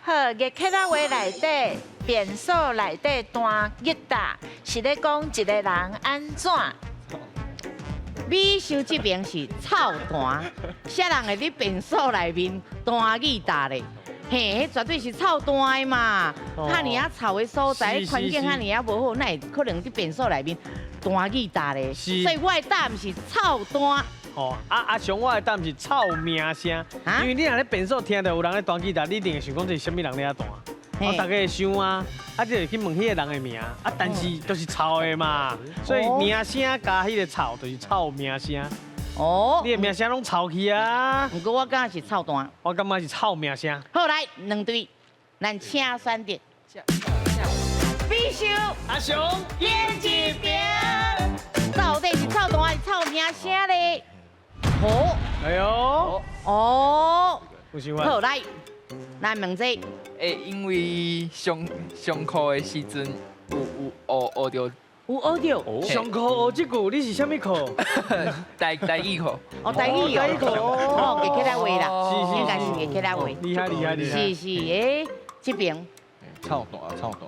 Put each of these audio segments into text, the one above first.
好，月客仔話內底，便所內底彈吉他，是咧講一个人按怎？美秀這爿是臭彈，啥人會佇便所內面彈吉他咧？嘿，彼絕對是臭彈的嘛！遐爾仔臭的所在，環境遐爾仔無好，哪會可能佇便所內面彈吉他咧？所以我的答案是臭彈。哦，啊阿雄，我的答案是臭名聲，因為你若咧便所聽著有人咧彈吉他，你一定會想講這是啥物人咧遐彈。我大家會想啊，啊，你就去問彼个人的名，啊，但是都是臭的嘛，所以名聲加彼個臭，就是臭名聲。哦，你的名聲攏臭去啊！毋過我感覺是臭彈，我感覺是臭名聲。好，來兩隊，咱請選擇。必須阿雄，演一遍，到底是臭彈還是臭名聲咧？好，哎呦，哦，好來，來問這。欸，因為上上課的時陣有學學著。有學著。上課學這句，你是啥物課？台語課。哦，台語台語課。哦，會起來話啦，應該是會起來話。厲害厲害厲害。是是，欸，這爿。臭彈臭彈。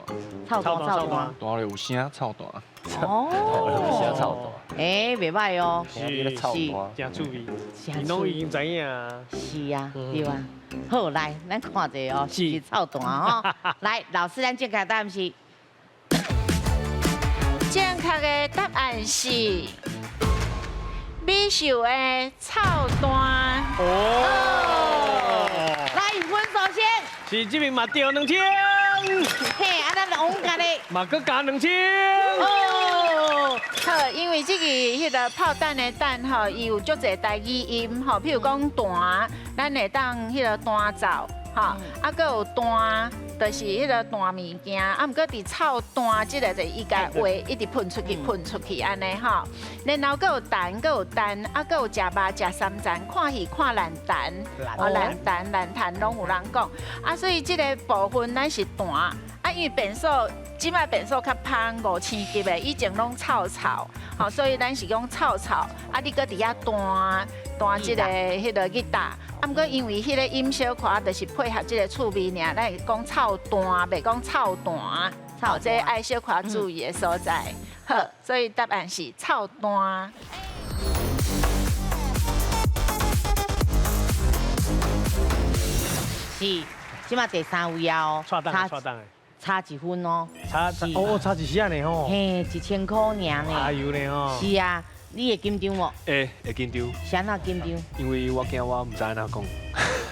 臭彈臭彈。彈了有聲臭彈。哦。有聲臭彈。欸，袂䆀哦。是臭彈。真趣味。你攏已經知影。是啊，對啊。好，來，咱看一下哦，是臭彈吼。來，老師，咱正確答案是。正確的答案是美秀的臭彈。哦，來，分數先。是這邊嘛著2000。嘿，啊，咱王家的。嘛閣加2000。哦，好，因為這个彼个炮彈的彈吼，伊有足濟台語音吼，譬如講彈，咱會當彼个彈奏吼，啊，閣有彈。就是彼个彈物件，啊，毋過佇臭彈這个就伊共話一直噴出去，噴出去按呢吼。然後閣有彈，閣有單，啊，閣有食肉食三層，看戲看爛彈，哦，爛彈爛彈攏有人講。啊，所以這个部分咱是彈，啊，因為便所這擺便所較芳五星級的，以前攏臭臭，吼，所以咱是講臭臭，啊，你閣佇遐彈彈這个彼个吉他。啊，毋過因為彼个音小可，就是配合這个趣味爾，咱會講臭彈，袂講臭彈，吼，這愛小可注意的所在。好，所以答案是臭彈。是，這馬第三位啊，差檔，差檔的，差一分哦。差哦，差一絲仔呢吼。嘿，1000塊爾呢。哎呦呢吼。是啊。你會緊張無？會，會緊張。是按怎緊張？因為我驚我毋知按怎講。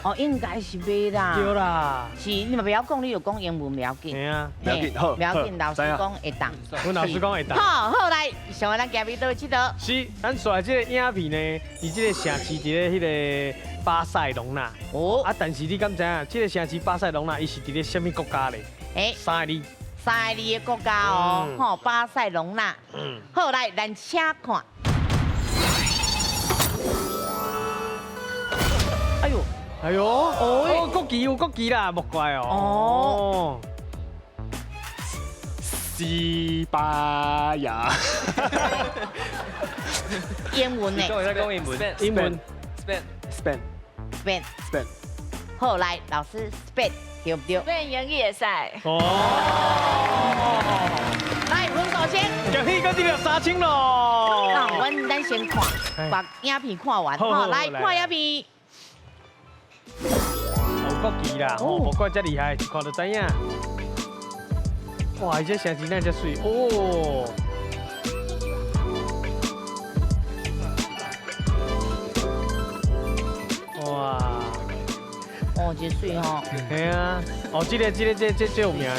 哦，應該是袂啦。對啦。是，你嘛袂曉講，你就講英文袂要緊。嘿啊，袂要緊，好。袂要緊，老師講會當。阮老師講會當。好，好來，上個咱今日佗位𨑨迌？是，咱紲來這个影片呢，佇這个城市佇咧彼个巴塞隆納。哦。啊，但是你敢知影，這个城市巴塞隆納，伊是佇咧啥物國家咧？欸。三個字。三个字的國家哦，吼，巴塞隆納。好，來，咱請看。哎呦，哎呦，哦，國旗有國旗啦，莫怪哦。哦。西班牙。英文呢？講英文。英文。 Spain。 Spain。 Spain。好，來，老師，Spain 對毋對？Spain 英語會使。哦。來，分數先。恭喜閣得了3000咯。那阮咱先看，把影片看完。好，來看影片。有國旗啦，哦，無怪遮厲害，一看就知影。哇，伊這城市哪遮媠哦！哇！哦，真媠吼。嘿啊，哦，這个、這个、這、這、這有名的，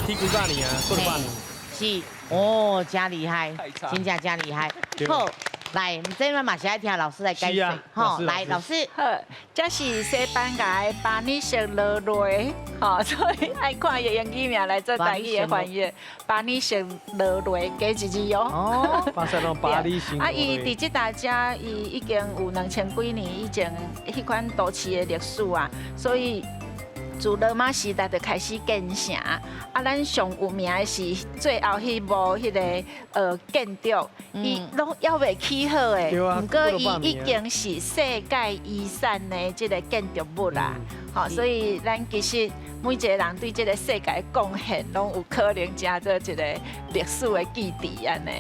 起幾百年啊，過了百年。是，哦，真厲害，真正真厲害。好。來，這擺嘛是愛聽老師來解說，吼，來，老師。好，這是西班牙的巴尼塞羅雷，吼，所以愛看伊的英語名來做台語的翻譯。巴尼塞羅雷，加一字哦。哦，巴塞羅巴尼塞。啊，伊佇這搭遮，伊已經有2000幾年以前彼款都市的歷史啊，所以。自羅馬時代就開始建城，啊，咱上有名的是最後彼幕彼个建築，伊攏猶未起好的，毋過伊已經是世界遺產的這个建築物啦。吼，吼，所以咱其實每一個人對這個世界的貢獻，攏有可能成做一個歷史的記憶按呢。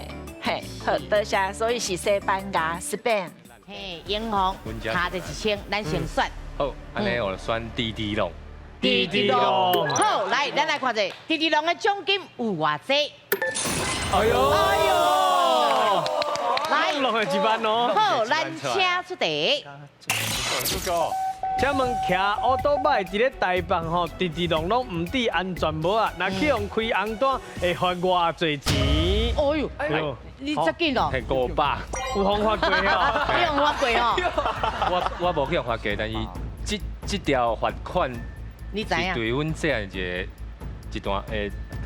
嘿，好，多謝。所以是西班牙 Spain。嘿，英雄差著1000，咱先選。好，按呢我選滴滴龍。滴滴龍。好，來，咱來看者，滴滴龍的獎金有偌濟？哎喲，哎喲，來，落去1萬哦。好，咱請出題。請問騎烏多擺佇咧台北吼，直直攏攏毋戴安全帽啊，若去予開紅單會罰偌濟錢？哎喲，你這緊哦？係500。有予罰過哦？你予罰過哦？我無去予罰過，但是這條罰款，你知影？對阮細漢一段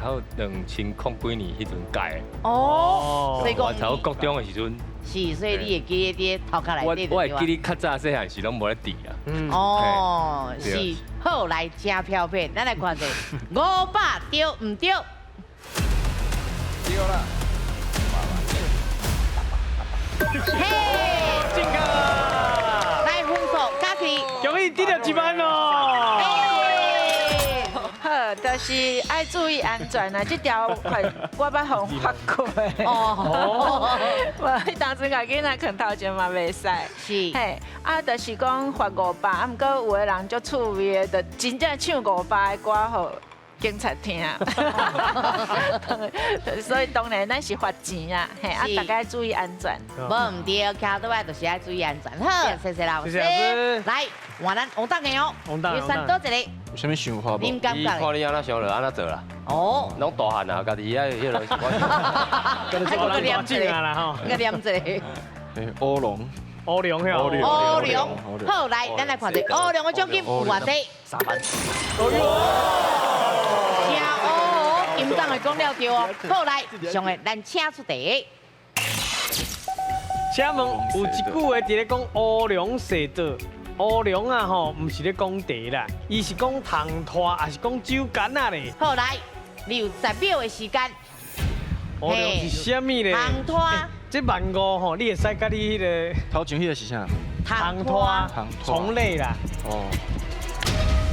頭2000幾年彼陣改的。哦，所以講我頭國中的時陣。是，所以你會記得佇頭殼內底。我會記得較早細漢時攏無咧戴啊。哦，是，好，來，請飄片，咱來看者，500對毋對？對啦。嘿，正確。來分數加起，恭喜得著1萬哦。好，就是愛注意安全啊！這條罰我捌予罰過。哦，無，彼當陣共囡仔囥頭前嘛袂使。是。嘿，啊，就是講罰500，啊，毋過有的人足趣味的，就真正唱500的歌予警察聽。所以當然咱是罰錢啊，嘿，啊，大家注意安全。無毋對，騎倒來就是愛注意安全。好，謝謝老師。謝謝老師。來，換咱王東的哦。王東。有選佗一個？有啥物想法無？恁感覺？看你按怎想就按怎做啦。哦。攏大漢啊，家己愛彼落是我。還閣念一個啦吼。閣念一個。烏龍。烏龍遐。烏龍。好，來，咱來看者烏龍的獎金有偌濟？3萬。哎喲。真烏哦，金董的講了對哦。好，來，上個咱請出題。請問有一句話佇咧講烏龍踅倒，烏龍啊吼，毋是咧講茶啦，伊是講蟲拖，抑是講酒矸仔咧。好，來，你有10秒的時間。烏龍是啥物咧？蟲拖。這15,000吼，你會使佮你彼个頭前彼个是啥？蟲拖，蟲類啦。哦。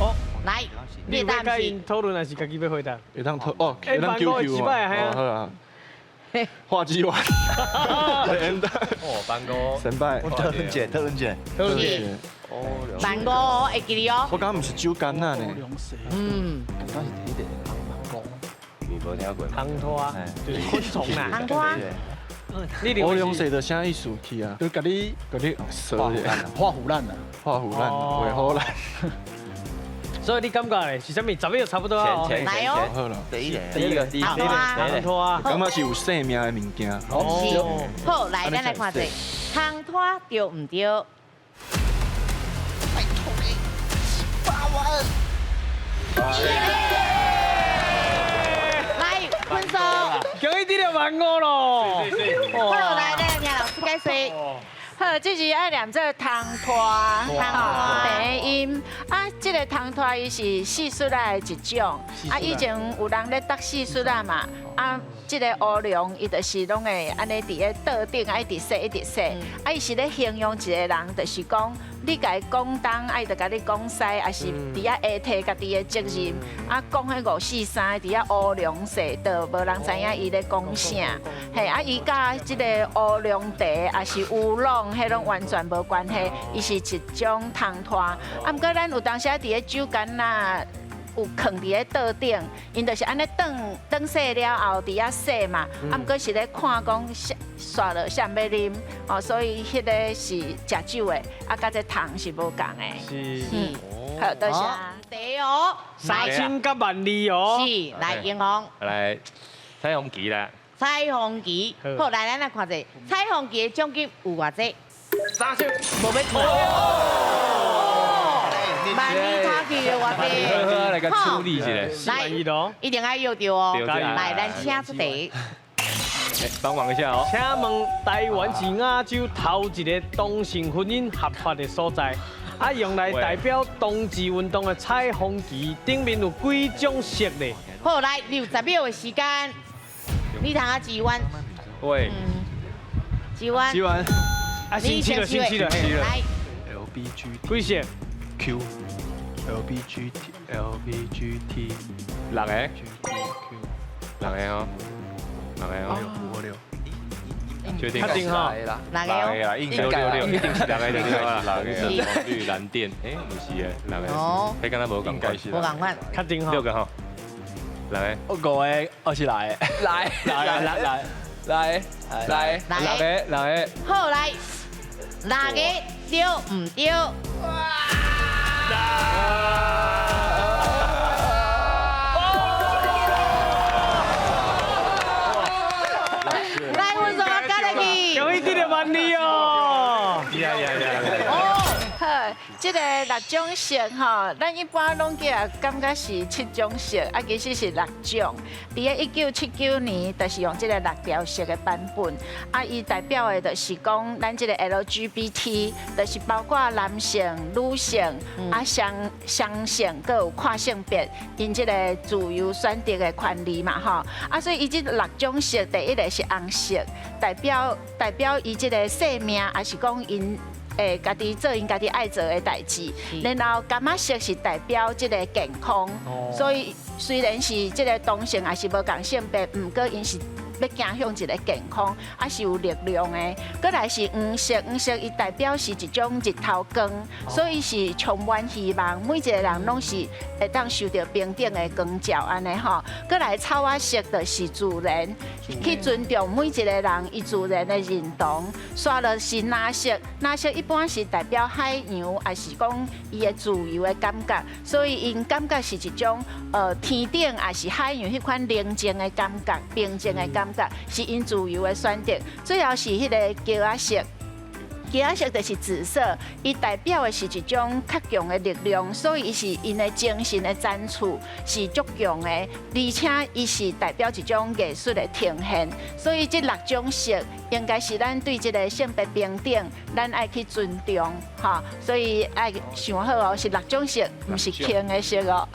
哦，來，你有欲佮𪜶討論，還是家己欲回答？會當討哦，會當 Q Q 哦。好啊。畫雞丸。哦，15,000。神拜。討論者，討論者，討論者。 15,000會記得哦。我剛剛毋是酒矸仔呢。嗯。剛是第一個。你無聽過？蟲拖，就是昆蟲啦。蟲拖。烏龍踅著啥意思去啊？就共你共你踅者，畫虎爛啊，畫虎爛，畫虎爛。所以你感覺咧是啥物？10秒差不多啊。來哦。好啦，第一個，第一個，第一個，蟲拖。感覺是有生命的物件。是。好，來，咱來看者，蟲拖對毋對？拜託你，8萬。來，分數。恭喜得著15,000咯。好，來，來，聽老師解說。好，這是愛念做蟲拖，長音啊，這個蟲拖伊是蟋蟀仔的一種，啊，以前有人咧搭蟋蟀仔嘛，啊，這個烏龍伊就是攏會按呢佇咧桌頂啊，一直踅一直踅，啊，伊是咧形容一個人，就是講你共伊講東，啊，伊就共你講西，抑是佇遐下提家己的責任，啊，講彼五四三，佇遐烏龍踅倒，無人知影伊咧講啥，嘿，啊，伊佮這個烏龍茶，抑是烏龍，彼攏完全無關係，伊是一種蟲拖。啊，毋過咱有當時佇咧酒矸仔有囥佇咧桌頂，𪜶就是按呢轉轉洗了後佇遐洗嘛，啊，毋過是咧看講煞落啥欲啉，哦，所以彼个是食酒的，啊，佮這蟲是無仝的。是。是。好，多謝。對哦。 3000佮12,000哦。是，來英雄。來，彩虹旗啦。彩虹旗，好，來，咱來看者，彩虹旗的獎金有偌濟？3000。無欲看。12,000差距有偌濟？好好，來共處理一下。來，一定愛約著哦。來，咱請出題。幫忙一下哦。請問台灣是亞洲頭一个同性婚姻合法的所在，啊，用來代表同志運動的彩虹旗頂面有幾種色咧？好，來，你有10秒的時間，你通啊支彎。喂。支彎。支彎。啊，星期了，星期了，來。 L B G 幾色 Q。L B G T L B G T 六个， G T Q 六個哦，六個哦，五二六，確定確定哈啦，六個哦。啦，應六六六，一定是六個就對啦。六綠紅綠藍靛，欸，毋是的，六個。哦，彼敢若無仝款，無仝款。確定吼。六個吼，六個。我五個，我是六個，來來來來來來，來，六個六個，好來，六個對毋對？來，分數我加入去。恭喜得到萬里哦！呀呀呀！哦，好，這个六種色吼，咱一般攏叫感覺是七種色，啊，其實是六種。佇咧1979年，就是用這个六條色的版本。啊，伊代表的就是講，咱這个 LGBT，就是包括男性、女性，啊，雙雙性，閣有跨性別，𪜶這个自由選擇的權利嘛，吼。啊，所以伊這六種色，第一个是紅色，代表伊這个生命，抑是講𪜶會家己做𪜶家己愛做的代誌，然後柑仔色是代表這个健康，所以雖然是這个同性抑是無仝性別，毋過𪜶是欲走向一个健康，抑是有力量的。閣來是黃色，黃色伊代表是一種日頭光，所以是充滿希望，每一个人攏是會當受著平等的光照按呢吼。閣來草仔色就是自然，去尊重每一个人伊自然的認同。煞落是藍色，藍色一般是代表海洋，抑是講伊的自由的感覺，所以𪜶感覺是一種天頂，抑是海洋彼款寧靜的感覺、平靜的感覺，是𪜶自由的選擇。最後是彼个橘仔色。橘仔色就是紫色，伊代表的是一種較強的力量，所以伊是𪜶的精神的展示是足強的，而且伊是代表一種藝術的呈現。所以這六種色應該是咱對這個性別平等，咱愛去尊重，吼。所以愛想好哦，是六種色，毋是穿的色哦。